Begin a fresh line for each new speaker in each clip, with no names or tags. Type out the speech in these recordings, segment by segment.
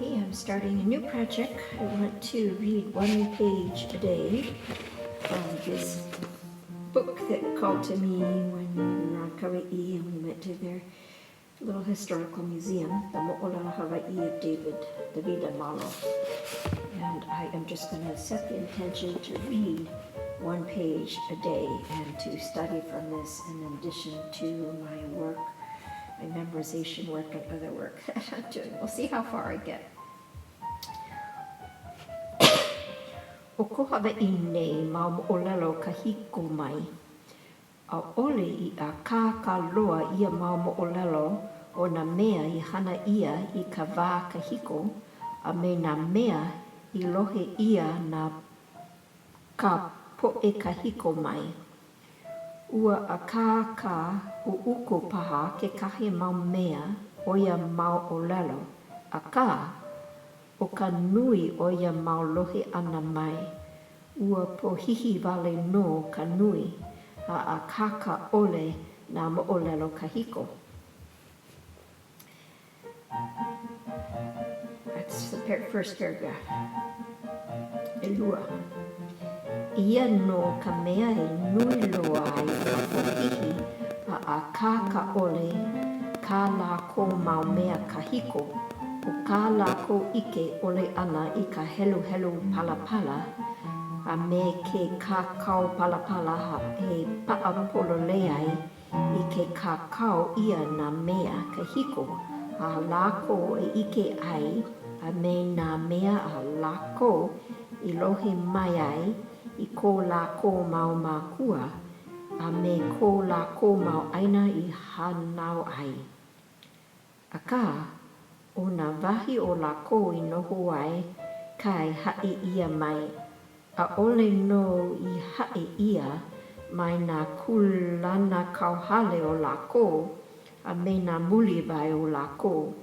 Today I'm starting a new project. I want to read one page a day from this book that called to me when we were on Kauai and we went to their little historical museum, the Mo'olelo Hawaii of David, Davida Malo. And I am just going to set the intention to read one page a day and to study from this in addition to my work, my memorization work and other work that I'm doing. We'll see how far I get. ʻO ko Hawaiʻi nei mau moʻolelo kahiko mai, ʻaʻole i akāka loa ia mau moʻolelo o nā mea i hana ʻia i ka wā kahiko a me nā mea i lohe ʻia na ka poʻe kahiko mai. Ua akāka ʻuʻuku paha kekahi mau mea o ia mau ʻōlelo, akā, ʻo ka nui o ia mau lohe ʻana mai, ua pohihi wale nō ka nui a akāka ʻole nā moʻolelo kahiko. That's the first paragraph. ʻElua. Eia nō ka mea e nui loa ai ka pohihi a akāka ʻole kā lākou mau mea kahiko, ʻo kā lākou ʻike ʻole ʻana i ka heluhelu palapala a me ke kākau palapala e paʻa pololei ai i ke kākau ʻia nā mea kahiko a lākou e ʻike ai a me nā mea a lākou i lohe mai ai i ko lākou mau mākua a me ko lākou mau ʻāina i hānau ai. Akā, ʻo nā wahi o lākou i noho ai kai haʻi ʻia mai, ʻaʻole nō i haʻi ʻia mai nā kūlanakauhale o lākou a me nā muliwai o lākou,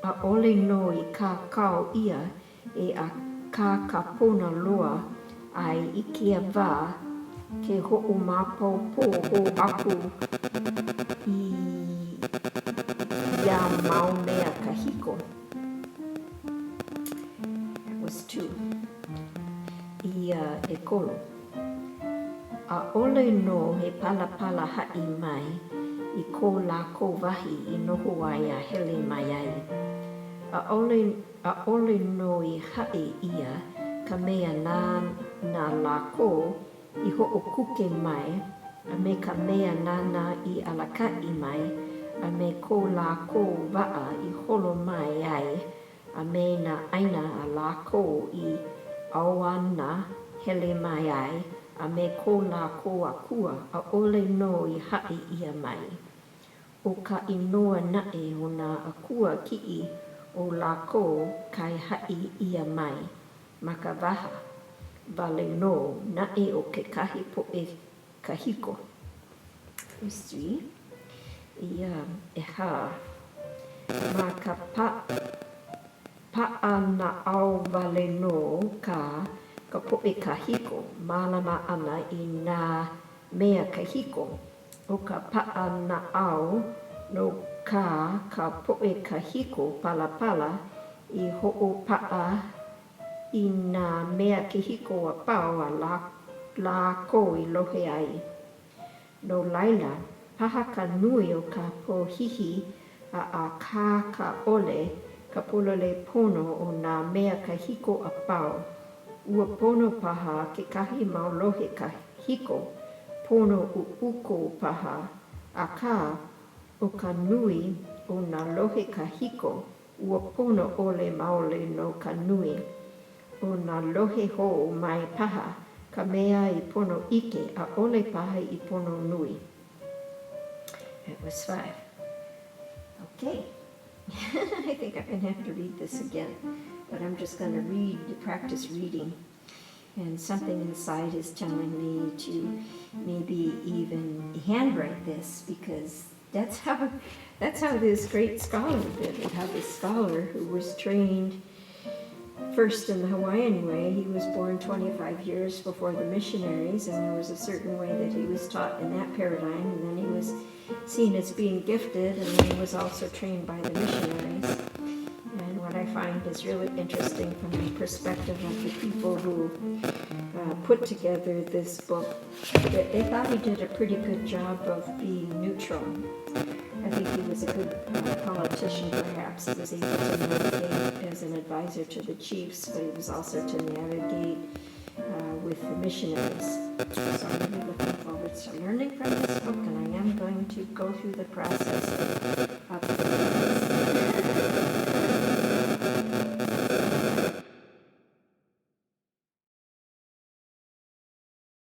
ʻaʻole nō i kākau ʻia e akāka pono loa ai i kēia wā ke hoʻomaopopo hou aku i ia mau mea kahiko. That was two. Eia ʻekolu. ʻAʻole nō he palapala haʻi mai i ko lākou wahi i noho ai a hele mai ai. ʻAʻole ʻAʻole nō i haʻi ʻia ka mea nāna lākou i hoʻokuke mai a me ka mea nāna i alakaʻi mai a me ko lākou waʻa i holo mai ai a me nā ʻāina a lākou i ʻauana hele mai ai a me ko lākou akua, ʻaʻole nō i haʻi ʻia mai. ʻO ka inoa naʻe o nā akua kiʻi o lākou kai haʻi ʻia mai ma ka waha wale nō naʻe o kekahi poʻe kahiko. Eia ʻehā. Ma ka paʻanaʻau wale nō kā ka poʻe kahiko mālama ʻana i nā mea kahiko ʻO ka paʻa naʻau nō kā ka poʻe kahiko palapala i hoʻopaʻa i nā mea kahiko a pau a lākou i lohe ai. No laila paha ka nui o ka pohihi a akāka ʻole ka pololei pono o nā mea kahiko a pau. Ua pono paha kekahi mau lohe kahiko, pono ʻuʻuku paha, akā, ʻo ka nui o nā lohe kahiko, ua pono ʻole maoli nō ka nui. ʻO nā lohe hou mai paha ka mea i pono iki, ʻaʻole paha i pono nui. That was five. Okay. I think I'm going to have to read this again, but I'm just going to read, practice reading. And something inside is telling me to maybe even handwrite this because that's how that's how this great scholar did it. How this scholar who was trained first in the Hawaiian way, he was born 25 years before the missionaries, and there was a certain way that he was taught in that paradigm, and then he was seen as being gifted, and then he was also trained by the missionaries. And what I find is really interesting from the perspective of the people who uh, put together this book. They, they thought he did a pretty good job of being neutral. I think he was a good uh, politician, perhaps. He was able to navigate as an advisor to the chiefs, but he was also to navigate uh, with the missionaries. So I'm really looking forward to learning from this book, and I am going to go through the process of